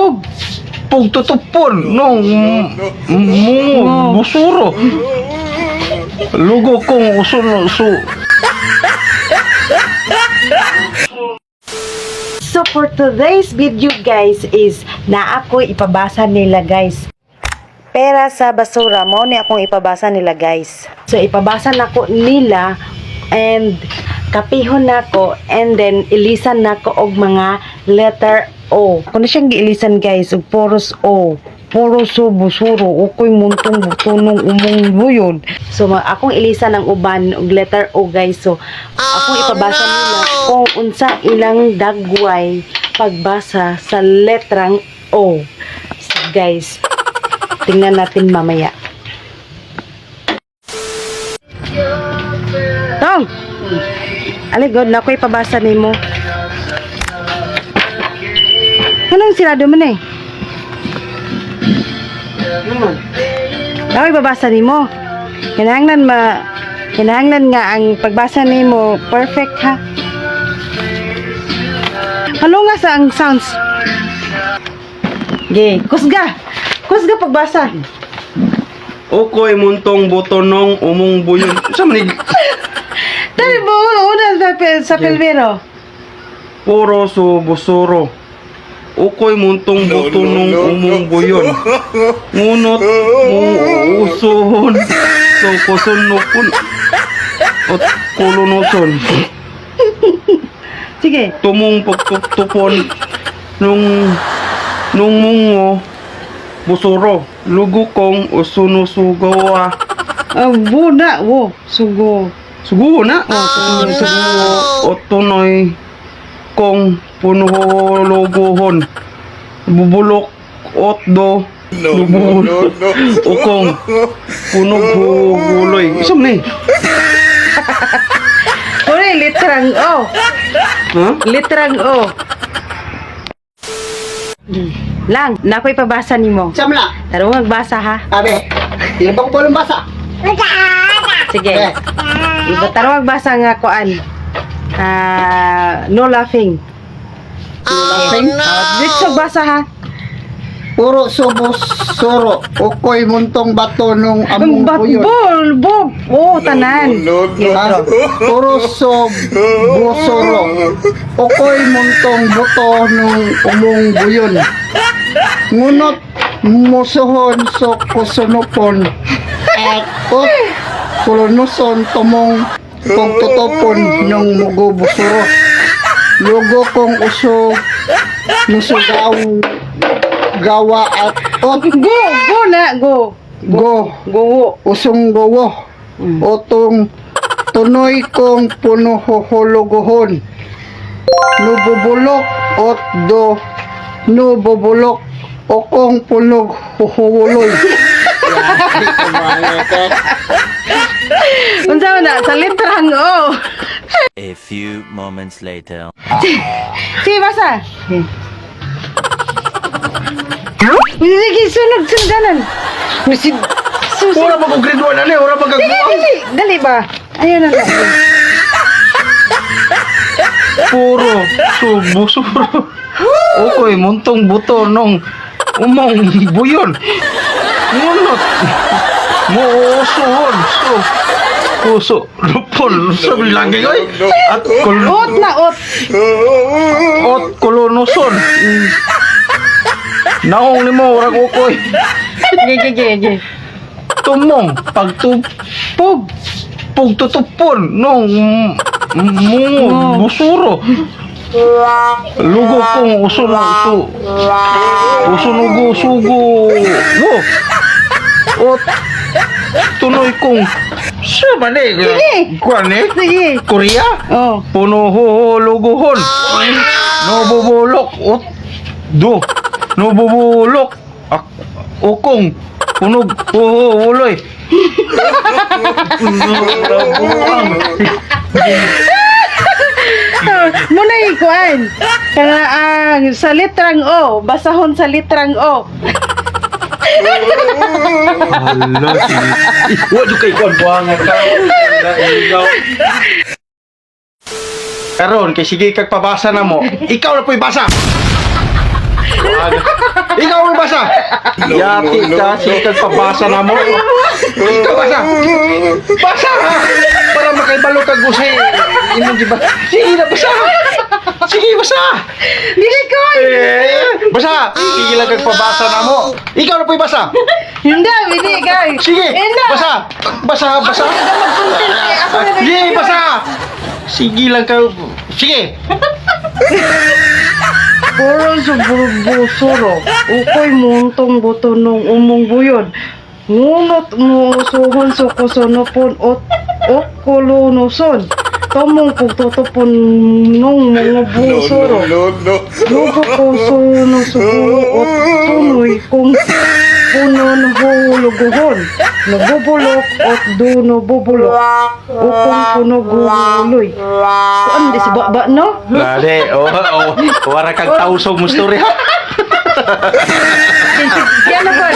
Pug. Pugtutupon nung mungo busuro. Lugo kong usun su. So for today's video, guys, is na ako ipabasa nila, guys. Pera sa basura mo ni akong ipabasa nila, guys. So ipabasa nako nila and kapihon nako and then ilisan nako og mga letter O. Kuno siyang giilisan, guys, og puros O. Puro so busuro, ukoy muntong butunong umong buyon. So akong ilisan ang uban og letter O, guys. So akong ipabasa nila kung unsa ilang dagway pagbasa sa letrang O. So, guys, tingnan natin mamaya. Tong! Aligod na ko ipabasa nimo. Anong sirado man eh? Ako ibabasa nimo. Kinahanglan nga ang pagbasa nimo perfect ha. Palunga sa ang sounds. Ge, kusga. Kusga pagbasa. Ukoy muntong butonong umong buyon. Sa man ni Dali mo una sa pilbero. puro su busuro. Ukoy muntong butonong umong buyon. Ngunot mo usuhon. So kusunukon. Ot kulunuson. Sige. Tumong pagtuptupon nung mungo busuro. Lugo kong usunusugawa. Wo na wo sugo. Sugo na. Oh, Sugo o tunoy kong punuhuluguhon. Bubulok otdo. No, no, no, no. Ukong punughuguloy. Isa man eh. Uri litrang O. Ha? Litrang O. Lang, nako ipabasa nimo. Samla, Tara magbasa ha. abe, di ba ko polong basa? Sige. Eh, Iba tara magbasa nga kuan. Ah, no laughing. laughing. Oh, dito basa ha. Puro subo suro, ukoy muntong bato nung among Bat buyon. bol bo. Oh, tanan. No, no, Ha? Puro subo suro, ukoy muntong buto nung umong buyon. Ngunot musuhon so kusunupon at ot kulunuson tumong pagtutupon nung mugubusuro. Lugo kong uso musugaw gawa at ot Go, go na, go. go Go. usong gowo otong tunoy kong punuhuhuluguhon nububulok ot do nububulok okong punog huhuloy. Unsa man na sa litrang O. A few moments later. Sige, basa. Sige, sunod, sundanan. Susunod. Ora pa kong grade 1 na ni, ora pa Sige, dali. Dali ba? Ayun na lang. Puro subo suro. Ukoy muntong buto nung umong buyon. Ngunot. Muusuhon. So, puso. Lupon. Sabi lagi oy. At kul Ot na, ot. ot kulunuson. Naong nimo urag ukoy. Sige, sige, sige. Tumong pagtupog pugtutupon nung mungo busuro. Lugo kong uso uso usunugo sugo wo ot tunoy kong sa man eh kuan eh Sige. Korea Oh. puno huluguhon nobubulok ot do nobubulok ak ukong punog huhuloy. Muna ikuan. Kana ang sa litrang O, basahon sa litrang O. Hala, sige. Wa jud kay kuan buhangan ka. Ikaw. Karon kay sige kag pabasa na mo. Ikaw na po'y basa. Buhangan. Ikaw ang basa. Yati ka, sige kag pabasa na mo. Ikaw basa. Basa ha. Para makaibalo kag usay. Imong giba. Sige na basa. Sige basa. Dili ko. Eh, basa. Sige lang kag pabasa na mo. Ikaw na po'y basa. Hindi, hindi guys. Sige. Hindi. Basa. Basa, basa. Mag-content eh. Ako na Sige, basa. Sige lang kayo. Sige. Puro suburbusuro. Ukoy muntong buto nung umong buyon. Ngunot mo suhon sukusunopon ot okulunuson. Tomong pugtutupon nung mga busuro. Lugo ko suno sugo ot tunoy kung punon huluguhon. Nabubulok ot duno bubulok. Ukong puno guloy. Kuan di si baba no? Dali, oh, wara kag tausog mo story ha. Kaya na ba?